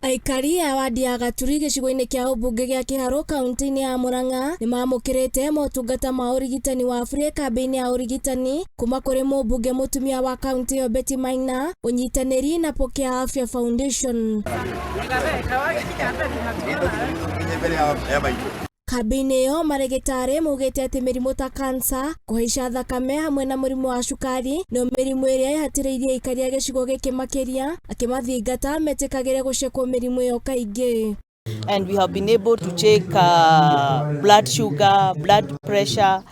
Aikari a wadi ya Gaturi gĩcigo-inĩ kĩa ũmbunge gĩa Kĩharũ kaunti-inĩ ya Murang'a nĩmamũkĩrĩte motungata ma ũrigitani wa burĩ kambĩ-inĩ ya ũrigitani kuma kũrĩ mũmbunge mũtumia wa kaunti ĩyo Betty Maina ũnyitanĩri na Pokea Afya Foundation. Kambĩ-inĩ ĩyo marĩgĩtarĩ maugĩte atĩ mĩrimũ ta kansa, kũhaica thakame hamwe na mũrimũ wa cukari nĩyo mĩrimũ ĩrĩa ĩhatĩrĩirie aikari a gĩcigo gĩkĩ makĩria, akĩmathingata metĩkagĩre gũcekwo mĩrimũ ĩyo kaingĩ. And we have been able to check blood sugar, blood pressure,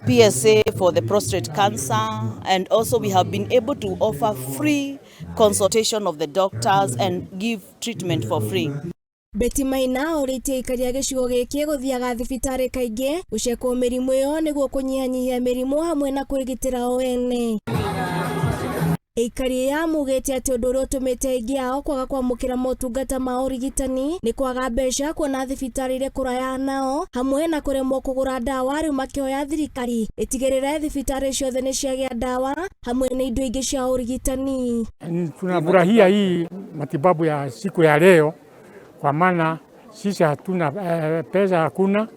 PSA for the prostate cancer, and also we have been able to offer free consultation of the doctors and give treatment for free. Betty Maina orĩtie aikari a gĩcigo gĩkĩ gũthiaga thibitarĩ kaingĩ gũcekwo mĩrimũ ĩyo nĩguo kũnyihanyihia mĩrimũ hamwe na kwĩgitĩra o ene. Aikari aya maugĩte atĩ ũndũ ũrĩa ũtũmĩte aingĩ ao kwaga kwamũkĩra motungata ma ũrigitani nĩ kwaga mbeca kuona thibitarĩ irĩ kũraya nao hamwe na kũremwo kũgũra ndawa, rĩu makĩhoya thirikari ĩtigĩrĩre thibitarĩ ciothe nĩ ciagĩa ndawa hamwe na indo ingĩ cia ũrigitani. Tunafurahia hii matibabu ya siku ya leo kwa maana sisi hatuna pesa, hakuna,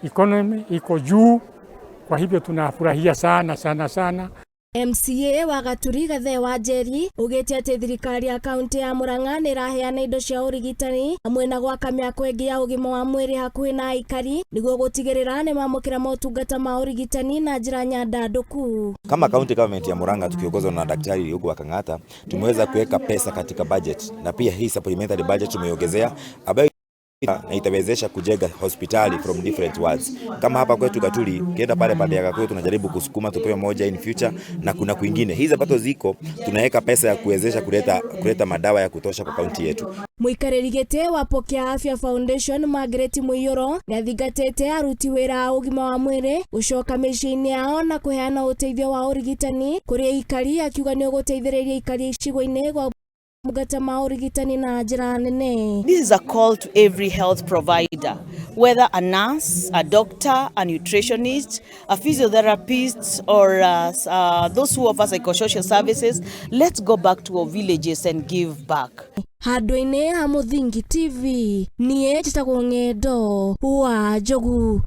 economy iko juu, kwa hivyo tunafurahia sana sana sana. MCA wa Gaturi Gathee wa Njeri ugĩte atĩ thirikari ya kaunti ya Murang'a nĩ ĩraheana indo cia ũrigitani hamwe na gwaka mĩako ĩngĩ ya ũgima wa mwĩrĩ hakuhĩ na aikari nĩguo gũtigĩrĩra nĩ mamũkĩra motungata ma ũrigitani na njĩra nyandandũku. Kama county government ya Murang'a tukiongozwa na Daktari Irungu wa Kang'ata tumeweza kuweka pesa katika budget na pia hii supplementary budget tumeongezea ambayo na itawezesha kujenga hospitali from different wards. Kama hapa kwetu Gaturi, ukienda pale pande ya Gakuyu tunajaribu kusukuma tupewe moja in future, na kuna kwingine hizi ambazo ziko tunaweka pesa ya kuwezesha kuleta madawa ya kutosha kwa kaunti yetu. Mũikarĩri gĩtĩ wa Pokea Afya Foundation Margaret Mũiyũro nĩathingatĩte aruti wĩra a ũgima wa mwĩrĩ gũcoka mĩciĩ-inĩ yao na kũheana ũteithio wa ũrigitani kũrĩ aikari, akiuga nĩ ũgũteithĩrĩria aikari icigo-inĩ gwa motungata ma ũrigitani na njĩra nene. This is a call to every health provider, whether a nurse, a doctor, a nutritionist, a physiotherapist, or those who offer psychosocial services. Let's go back to our villages and give back. Handũ-inĩ ha Mũthingi TV, niĩ njĩtagwo Ng'endo wa Njogu.